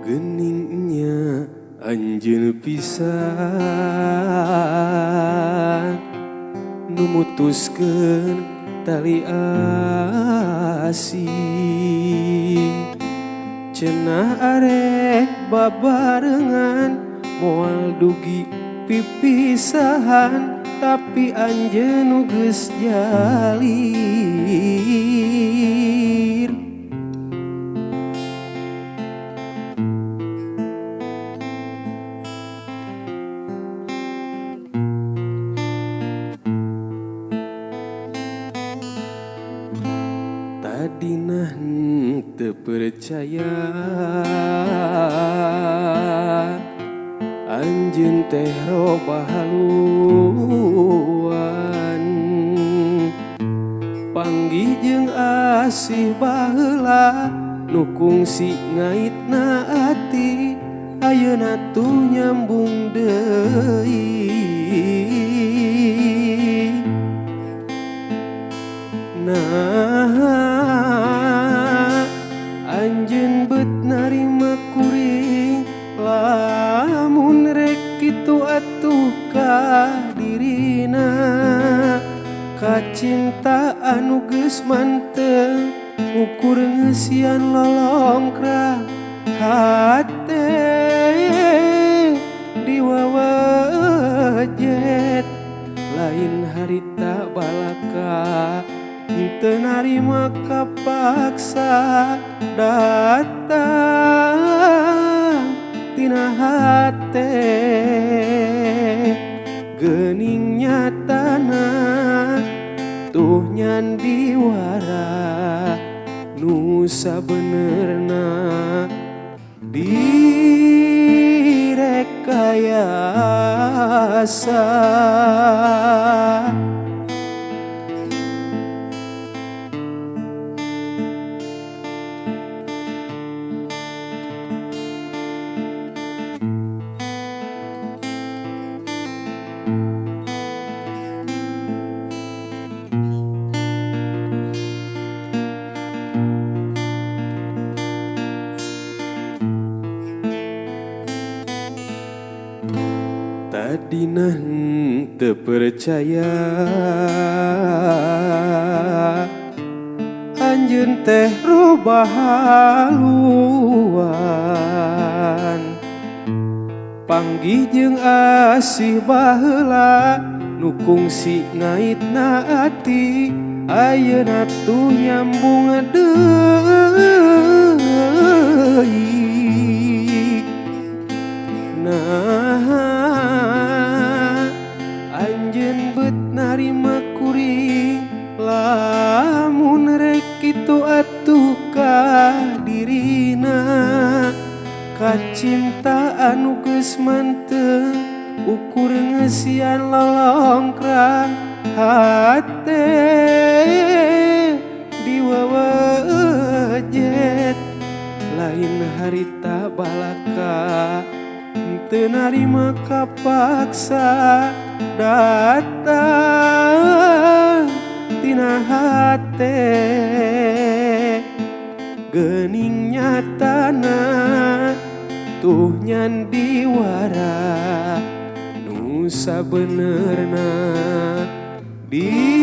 Geningnya anjeun pisan nu mutuskeun tali asih. Cenah arek babarengan, moal dugi pipisahan, tapi anjeun nu geus jalir. Tadina henteu percaya anjeun teh robah haluan. Panggih jeung asih baheula nu kungsi ngaitna ati, ayeuna tuh nyambung deui. Nah, anjeun bet narima kuring, lamun rek kitu atuh ka dirina. Kacinta anu geus manteng ukur ngeusian lolongkrang hate diwawajet. Lain harita balaka teu narima kapaksa datang tina hate. Geuning nyatana tuh nyandiwara nu sabenerna direkayasa. Tadina henteu percaya anjeun teh rubah haluan. Panggih jeung asih baheula nu kungsi ngaitna ati, ayeuna tuh nyambung deui. Nah, anjeun bet narima kuring, lamun rek kitu atuh ka dirina. Kacinta anu geus manteng ukur ngeusian lolongkrang hate diwawajet. Lain harita balaka teu narima kapaksa datang tina hate. Geuning nyatana tuh nyandiwara nu sabenerna direkayasa.